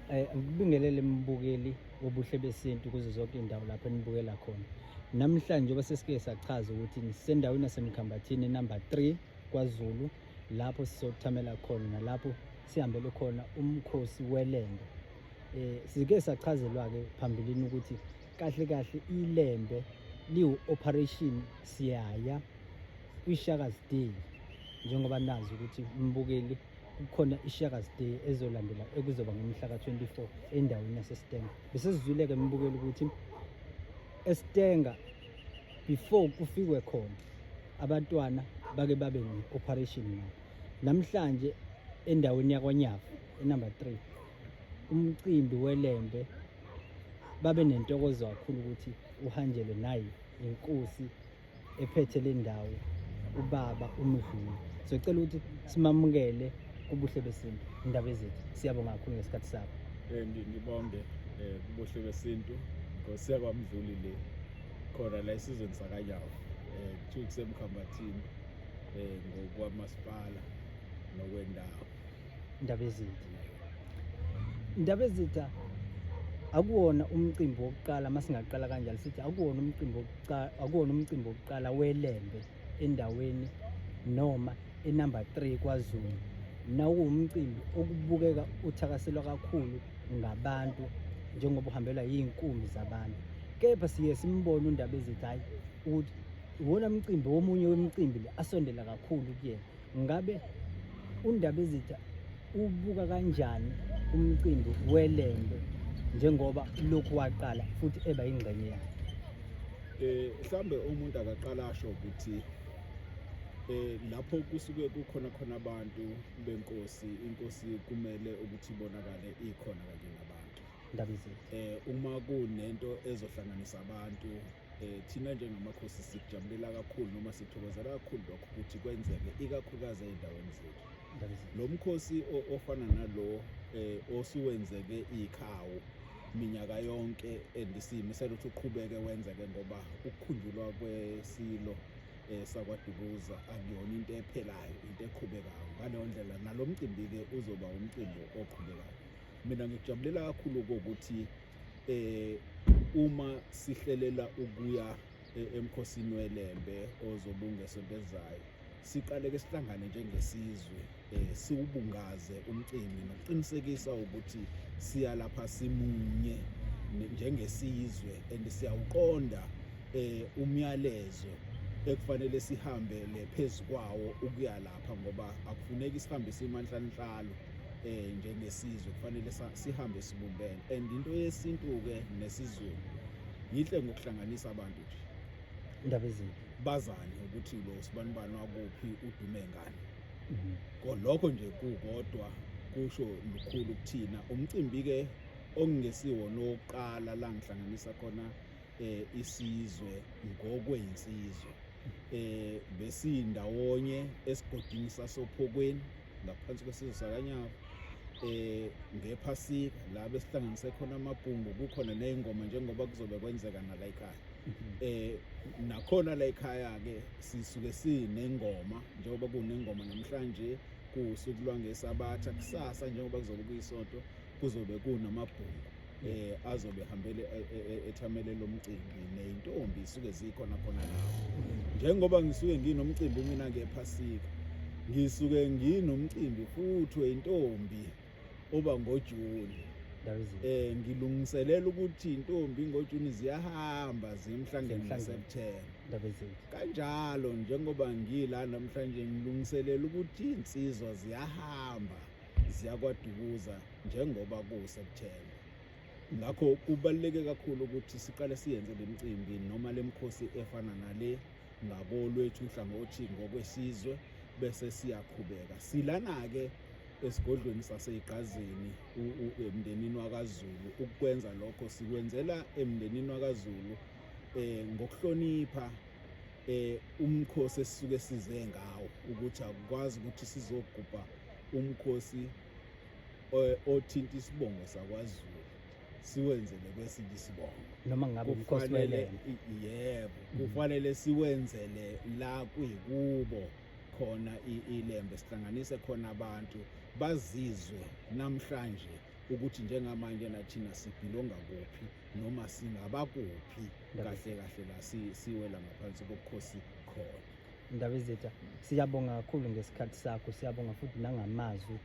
Ngikubingelele mbukeli wobuhle besintu kuzo zonke indawo lapho enibukela khona. Namhlanje njengoba sesike sachaza ukuthi sisendaweni yaseMkhambathini number 3 kwaZulu lapho sizothamela khona nalapho sihambele khona umkhosi weLembe. Sike sachazelwa ke phambilini ukuthi kahle kahle iLembe liwu operation siyaya kwiShaka's Day, njengoba nazi ukuthi umbukeli kukhona iShaka's Day ezolandela ekuzoba ngomhla ka-24 endaweni yaseStenga. Besesizwile-ke mbukeli ukuthi eStenga before kufikwe khona abantwana bake babe ne-operation ngapha. Namhlanje endaweni yakwaNyavu enumber 3 umcimbi weLembe babe nentokozo kakhulu ukuthi uhanjelwe nayi inkosi ephethe le ndawo ubaba uMdluli. Sicela ukuthi simamukele kubuhle besintu indaba ezethu. Siyabonga kakhulu ngesikhathi sakho. Ngibonge kubuhle besintu Nkosi yakwaMdluli le khona la esizweni sakaNyawo, kuthiwa kuseMkhambathini ngokwamasipala nokwendawo. Indaba ezethu. Indaba ezitha akuwona umcimbi wokuqala, masingaqala kanjalo sithi akuwona umcimbi wokuqala, akuwona umcimbi wokuqala weLembe endaweni noma enumber 3 kwaZulu. Nawumcimbi okubukeka uthakaselwa kakhulu ngabantu njengoba uhambelwa yinkumbi zabantu. Kepha siye simbone uNdaba ezithi hayi ukuthi iwona mcimbi womunye wemicimbi le asondela kakhulu kuyena. Ngabe uNdabezitha ubuka kanjani umcimbi weLembe njengoba lokhu waqala futhi eba ingxenye yayo? Mhlambe umuntu akaqala asho ukuthi lapho kusuke kukhona khona abantu benkosi, inkosi kumele ukuthi ibonakale ikhona kanye nabantu. Ndabezitha. Uma kunento ezohlanganisa abantu, thina njengamakhosi sikujabulela kakhulu noma sithokozela kakhulu lokho ukuthi kwenzeke, ikakhulukazi ey'ndaweni zethu. Lo mkhosi ofana nalo osuwenzeke ikhawu minyaka yonke, and siyimisela ukuthi uqhubeke wenzeke ngoba ukukhunjulwa kwesilo sakwaDukuza akuyona into ephelayo, into eqhubekayo. Ngaleyo ndlela nalo mcimbi-ke uzoba umcimbi oqhubekayo. Mina ngikujabulela kakhulu kokuthi uma sihlelela ukuya emkhosini weLembe ozobe ungesonto elizayo, siqale ke sihlangane njengesizwe, siwubungaze umcimbi nokuqinisekisa ukuthi siya lapha simunye njengesizwe and siyawuqonda umyalezo ekufanele sihambele phezu kwawo ukuya lapha, ngoba akufuneki sihambe simanhlanhlalo njengesizwe, kufanele sihambe sibumbene. And into yesintu ke nesiZulu yihle ngokuhlanganisa abantu nje. Indaba ezinhle. Bazane ukuthi lo sibanibani wakuphi, udume ngani. Lokho nje kukodwa kusho lukhulu kuthina. Umcimbi ke okungesiwo nokuqala la ngihlanganisa khona isizwe ngokweyinsizwa, besindawonye esigodini sasophokweni ngaphansi kwesizwe sakaNyawo ngephasika la besihlanganise khona amabhungu, kukhona nezingoma njengoba kuzobe kwenzeka nala ekhaya. Nakhona la ekhaya ke sisuke sinengoma, njengoba kunengoma namhlanje kusuku lwangesabatha, kusasa njengoba kuzobe kuyisonto kuzobe kunamabhungu azobe hambele ethamele lomcimbi, nezintombi isuke zikhona khona lapho. Njengoba ngisuke nginomcimbi mina ngephasika, ngisuke nginomcimbi futhi weintombi oba ngoJuni. Indaba ezinhle. Ngilungiselela ukuthi intombi ngoJuni ziyahamba ziyemhlangeni ngoSeptember. Indaba ezinhle. Kanjalo njengoba ngila namhlanje ngilungiselela ukuthi insizwa ziyahamba ziyakwaDukuza njengoba kuSeptember. Ngakho kubaluleke kakhulu ukuthi siqale siyenze lemicimbi noma lemkhosi efana nale ngakolwethu uhlangothi ngokwesizwe, bese siyaqhubeka. Silana-ke esigodlweni saseYigqazini emndenini wakaZulu. Ukukwenza lokho sikwenzela emndenini wakaZulu ngokuhlonipha umkhosi esisuke size ngawo, ukuthi akukwazi ukuthi sizogubha umkhosi othinta isibongo sakwaZulu siwenzele kwesinye isibongo. Noma ngabe umkhosi weLembe. Yebo, kufanele siwenzele la kuyikubo khona iLembe, sihlanganise khona abantu bazizwe namhlanje. Ukuthi njengamanje nathina sibhilonga kuphi noma singabakuphi kahle kahle la siwela ngaphansi kobukhosi khona. Ndabezitha, siyabonga kakhulu ngesikhathi sakho, siyabonga futhi nangamazwi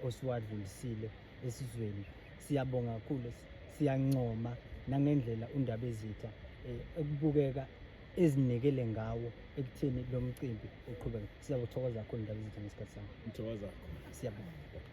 osuwadlulisile esizweni. Siyabonga kakhulu, siyancoma nangendlela uNdabezitha ekubukeka ezinikele ngawo ekutheni lo mcimbi uqhubeke. Siyakuthokoza kakhulu, Ndabezitha, ngesikhathi sakho. Ngithokoza kakhulu. Siyabonga.